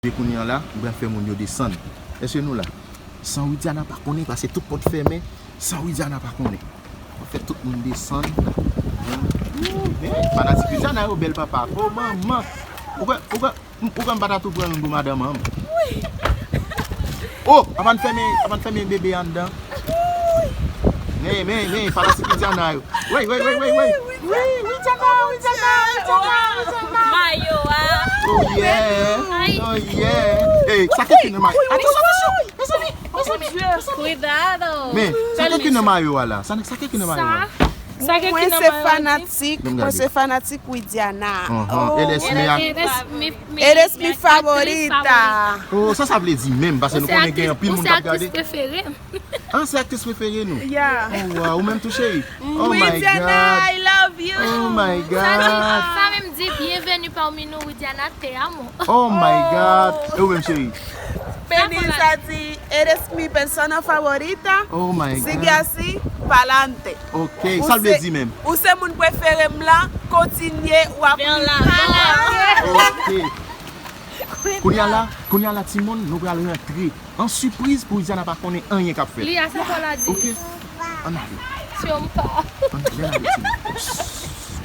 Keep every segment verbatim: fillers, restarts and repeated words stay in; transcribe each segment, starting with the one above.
Kounye a la, m pral fè moun yo desann. Èske nou la? San Widiana pa konnen, paske tout pòt fèmen, san Widiana pa konnen. Mwen fè tout moun desann. Men, fanatik Widiana yo bèl papa. O manman. Ou kwè, ou kwè, ou kwè m pa ta tou pran youn pou madanm an? Oh, avan n fèmen, avan n fèmen bebe anndan. Men, men, men, fanatik Widiana yo. Wey, wey, wey, wey, wey. Wi, Widiana, Widiana, Widiana, Widiana. Mayo a. Oh yeah. Ay. Oh yeah. Hey, sa ki nan mayo? Atann, atann, atann. Mezanmi, mezanmi, mezanmi. Cuidado. Men, sa ki nan mayo a la? Sa, sa ki nan mayo a? Sa ki Mwen nan se mayo a di? Fanatik, mwen se fanatik Widiana. Anhan. Oh. Eres mi, eres mi, mi, mi, Eres mi mi actriz favorita. Favorita. Oh, sa sa vle di menm, paske nou konnen gen anpil moun k ap gade. Ou se aktris prefere m. Ah, se aktris prefere nou? Yeah. Oh, wow, ou menm tou, cheri? Oh my God. Widiana, I love you. Oh my God. Sa menm di, bienvenue parmi nous, Widiana, te amo. Oh my God. E ou menm, cheri? Penny sa di, eres mi persona favorita. Oh my God. Sigue así, pa'lante. Ok, sa l vle di menm? Ou se moun prefere m la, kontinye, w ap pale. Ok. Kounye a la, kounye a la, timoun, nou pral rantre. An sipriz pou Widiana pa konnen anyen k ap fèt. Li a sa fò la di. Ok. Ann ale. Tchonpa. Ann ale, ann ale, timoun.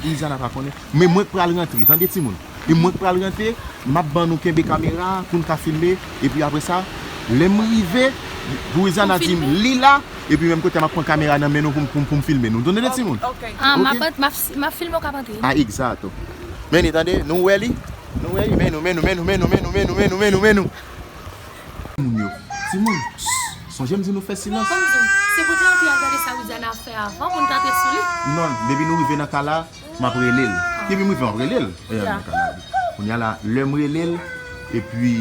Widiana pa konnen. Men mwen k pral rantre, tande timoun. E mwen k pral rantre, m ap ban nou kenbe kamera pou n ka filme. Epi apre sa, lè m rive, pou Widiana di m li la, epi menm kote a m ap pran kamera nan men nou pou m, pou m, pou m filme nou. Tande timoun? Ok. Ah, m ap, m ap, m ap filme, w k ap antre. Ah, egzakto. Men li, tande, nou wè li? Nou wè li? Men nou, men nou, men nou, men nou. Moun yo. Timoun, psst, sonje m di nou fè silans. Ban m di w, se pou te antre al gade sa Widiana ap fè avan pou n t antre sou li. Non, depi nou rive nan ka la, m ap rele l. Depi m rive, m ap rele l. E, nan ka la. Kounye a la, lè m rele l, epi,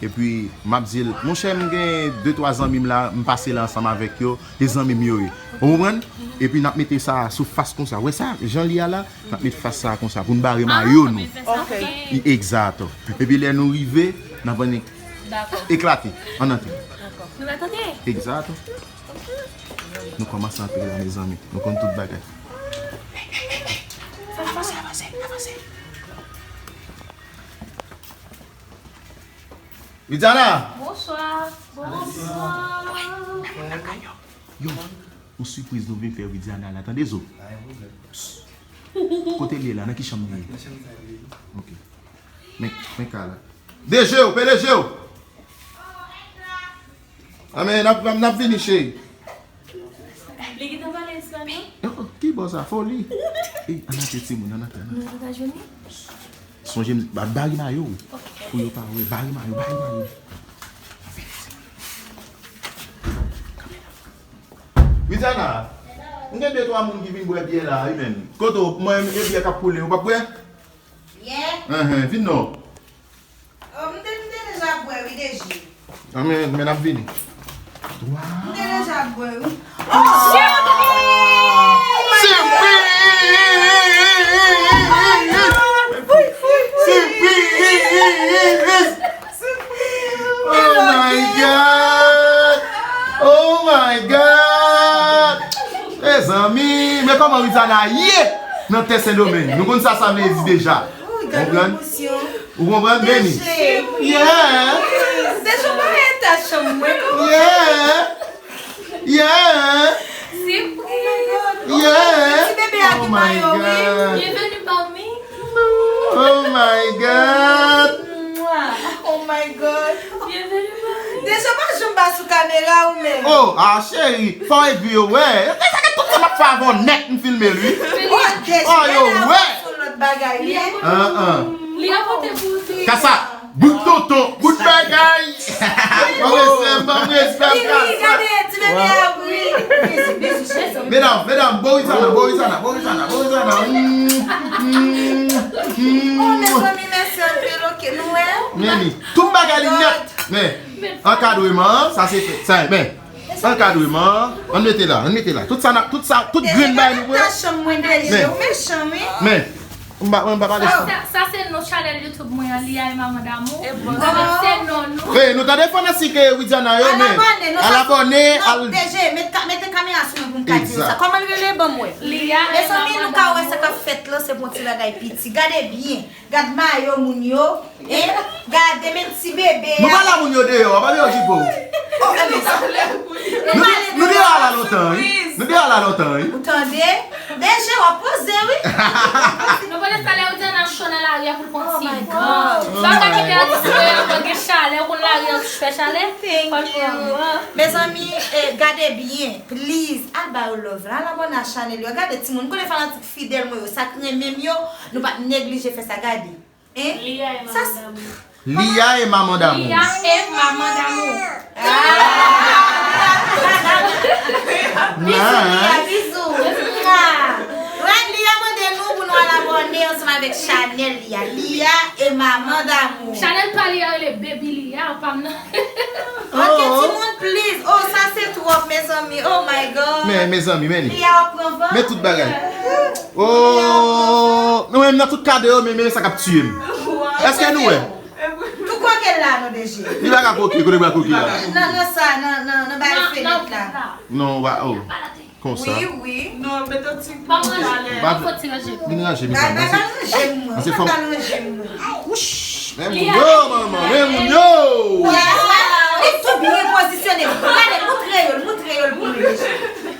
epi, m ap di l, monchè, m gen de twa zanmi m la, m pase la ansanm avèk yo, e zanmi m yo ye. Ou konprann? Epi n ap mete sa sou fas konsa. Wè sa, jan li a la, n ap met fas sa konsa pou n bare mayo nou. Ok. I- Egzakto. Epi lè nou rive, n ap annik eklate. Ann antre. Dakò. Nou mèt antre? Egzakto. Nou kòmanse antre la, mezanmi. Nou konn tout bagay. Avanse, avanse, avanse. Widiana! Bonswa. Bonswa. Yo, yon sipriz nou vin fè Widiana la, tande zo. Kote l ye la? Nan ki chanm li ye? Ok. Men, men ka la. Deje w, pe deje w. Amen, n ap, n ap vini, cheri. Li gentan pale espanyòl? Oh, oh, ki bò sa? Foli. E, ann antre, timoun, ann antre, ann antre. Sonje m, ba, bare mayo w. Pou yo pa wè, bare mayo, bare mayo. Widiana, m gen de twa moun ki vin bwè byè la, wi, men. Kote w, mwen, e byè k ap koule, ou p ap bwè? Byè? Enhen, vin non. Oh, m te, m te deja bwè, wi, deje. Ah, men, men n ap vini. M te deja bwè, wi. Oh! Sipriz! Sipriz! Oh my God! Oh my God! Mezanmi, men kòman Widiana ye nan tè Sendomeng? Nou konn sa sa vle di deja. Ou konprann? Ou konprann, Benny? Yeah. Deja pa eta chanm mwen. Yeah. Yeah. Sipriz. Yeah. Ti bebe a gen mayo, wi. Bienvenue parmi. Oh my God. Oh my God. Bienvenue parmi. Deja pa janm ba sou kamera ou menm. Oh, ah, cheri, fò epi yo wè. Sa gen tout sa m ap fè avè w nèt, m filme l, wi. Oh, yo wè. Sou lòt bagay, wi. Ah, ah. Li a pote pou ou tou. Kasa, bout tonton, bout bagay. Ban m respè, ban m respè, Kasa. Gade, ti bebe a, wi. Medam, medam, bo Widiana, bo Widiana, bo Widiana, bo Widiana. Mm, mm, mm. Oh, mezanmi, mèsi anpil, ok, nou wè. Men li, tout bagay li nèt. Men, ankadreman, sa se fè. Sa, men, ankadreman, ann mete la, ann mete la. Tout sa, n a, tout sa, tout grenn bagay nou pran. Deje pa chanm mwen deje, ou mechan, wi. Men, M pa, mwen m pa pale sou. Sa, sa se non chanèl YouTube mwen an, Lia et Maman D'amour. Sa se non nou. Hey, nou tande fanatik, eh, Widiana yo, men al abòne, al abòne, al abòne, al. D J, met ka-, mete kamera sou mwen pou m ka di yo sa. Kòman l rele? Ban m wè. Lia et Maman D'amour. Mezanmi, nou ka wè sa k ap fèt lan, se pou yon ti bagay piti. Gade byen. Gad mayo moun yo. Hein? Gade men ti bebe a. Nou pa la moun yo deyò, pa deyò jipo. Oh, eh, men sa. Nou, nou deyò la lontan, wi. Nou deyò la lontan, wi. Ou tande? D J, w ap poze, wi. Nou konnen sa lè yo di ann ap cho nan lari a pou l pran ti gan. Sa ka kite atis yo, yo gen chalè, ou konn lari an fè chalè. Thank you. Mezanmi, eh, gade byen, please, al ba yo love la, al abòne a chanèl yo. Gade timoun, m konnen fanatik fidèl mwen yo, sa k renmen m yo, nou pa t neglije fè sa, gade. Hein? Lia et Maman D'amour. Lia et Maman D'amour. Lia et Maman D'amour. Ah! Bizou, Lia, bizou. Ah. Wè, Lia mande nou pou nou al abòne ansanm avèk chanèl Lia. Lia et Maman D'amour. Chanèl pa Lia rele Baby Lia, pa m nan. Ok, timoun, please. Oh, sa se twòp, mezanmi. Oh my God. Men, mezanmi, men li. Lia, w ap pran van. Men tout bagay. Oh, nou menm nan tout kado yo, men, men sa k ap tiye m. Èske nou wè? Tou koke l la, non, D J. Li pa ka koke, kote l pral koke la? Nan, nan sa, nan, nan, nan bay fenèt la. Non, wa, oh. Konsa. Wi, wi. Non, mete yon ti kou chalè. Ba, vin ranje, mezanmi. Ba, ba, ranje m, mwen. Mwen pa ka ranje m, mwen. Wouch! Men moun yo, manman, men moun yo! Li tou byen pozisyone. Gade, moutre yo l, moutre yo l pou mwen.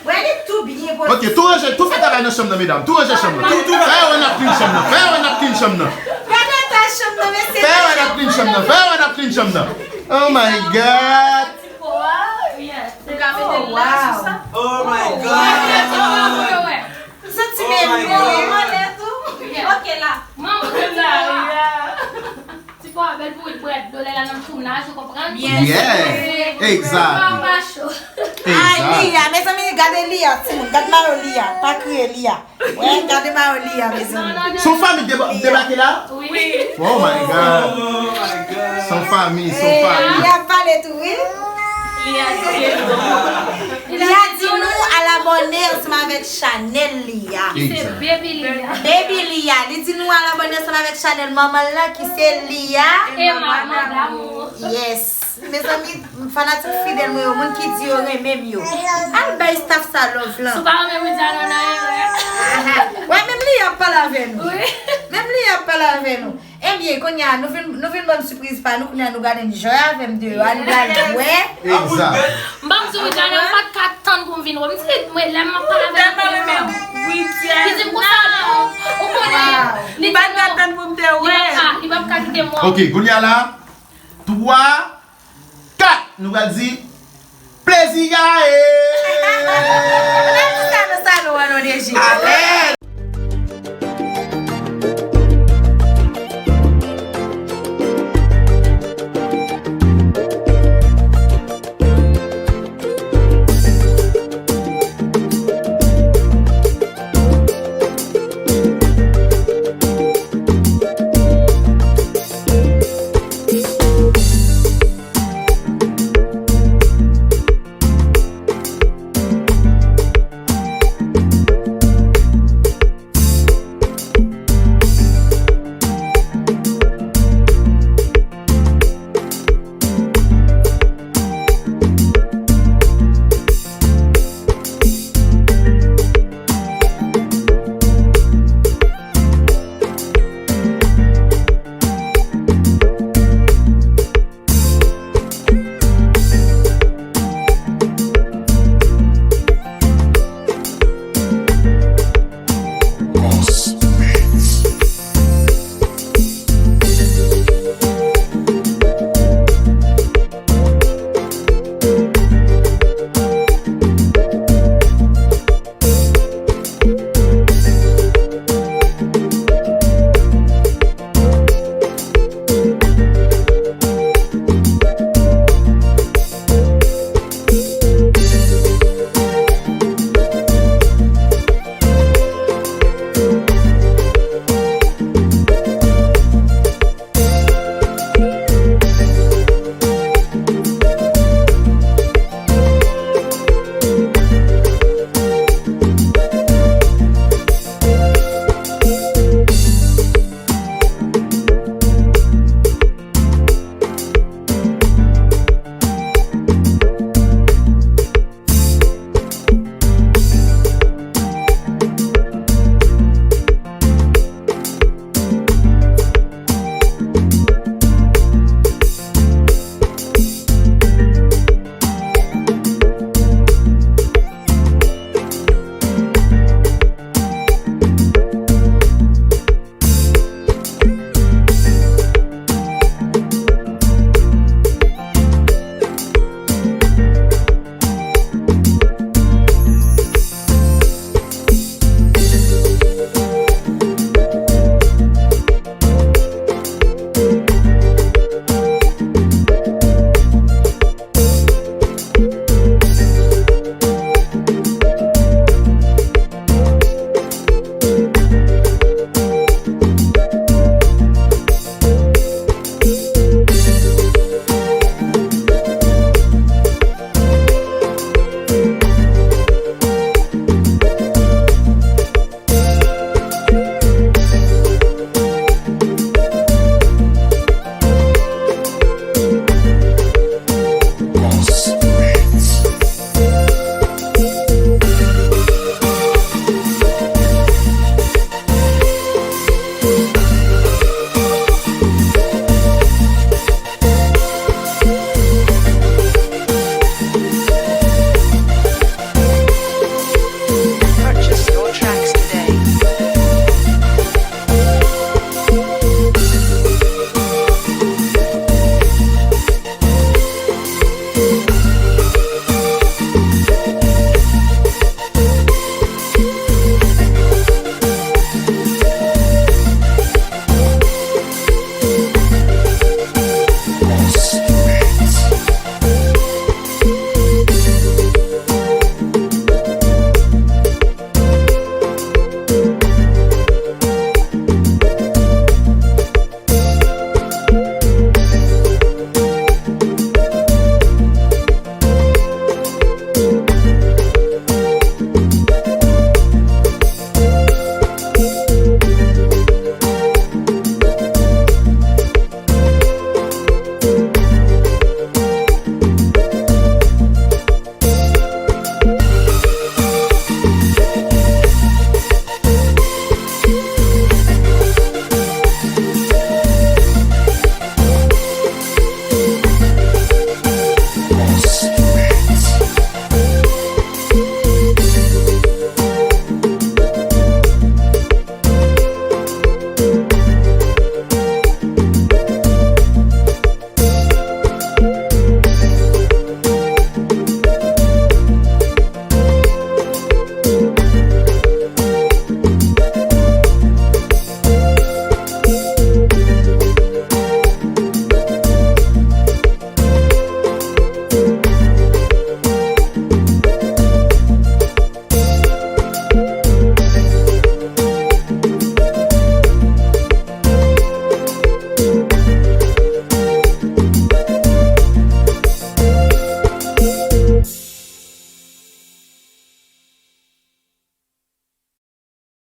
Wè, li tou byen pozisyone. Ok, tou ranje, tou fè travay nan chanm nan, medam. Tou ranje chanm nan. Tou, tou fè yo wè n ap clean chanm nan. Fè yo wè n ap clean chanm nan. Gade eta chanm nan, mesye. Fè yo wè n ap clean chanm nan. Fè yo wè n ap clean chanm nan. Oh my God! Oh, wow. Oh my God! Santi men mwen. Ok, la. Manman, Ti po a bèl pou wi, bwè dlo lè la nan choumaj, ou konprann? Byen. Yeah. Exactly. Pa cho. Ay, exactly. Lia, mezanmi, gade Lia, timoun. Gad mayo Lia. Pa kriye, Lia. Wè, gade mayo Lia, mezanmi. Non, non, non. Son fanmi deba-, debake la? Wi. Oh my God. Oh my God. Son fanmi, son fanmi. Lia pale tou, wi. Lia di nou al abòne ansanm avèk chanèl Lia. Ki se Baby Lia. Baby Lia. Li di nou al abòne ansanm avèk chanèl manman l lan ki se Lia. E Maman D'amour. Yes. Mezanmi, fanatik fidèl mwen yo, moun ki di yo renmen m yo. Al bay staff sa love lan. Si w pa renmen Widiana, w nan erè. Aha. Wè, menm Lia ap pale avè nou. Wi. Menm Lia ap pale avè nou. Ebyen, kounye a, nou vin, nou vin ban m sipriz pa nou, kounye a nou gade n jwe avè m deyò a, nou pral bwè. Egzak. M pa m di Widiana, m pa t ka tann pou m vin wè. M di, mwen, lè m ap pale avè l, li di m konsa, non, ou konnen, li di non. M pa t ka tann pou m te wè. Li p ap ka, li p ap ka kite m wè. Ok, kounye a la, twa, kat, nou pral di, plezi gaye! Sa nou, sa nou, an, non, D J. Amèn!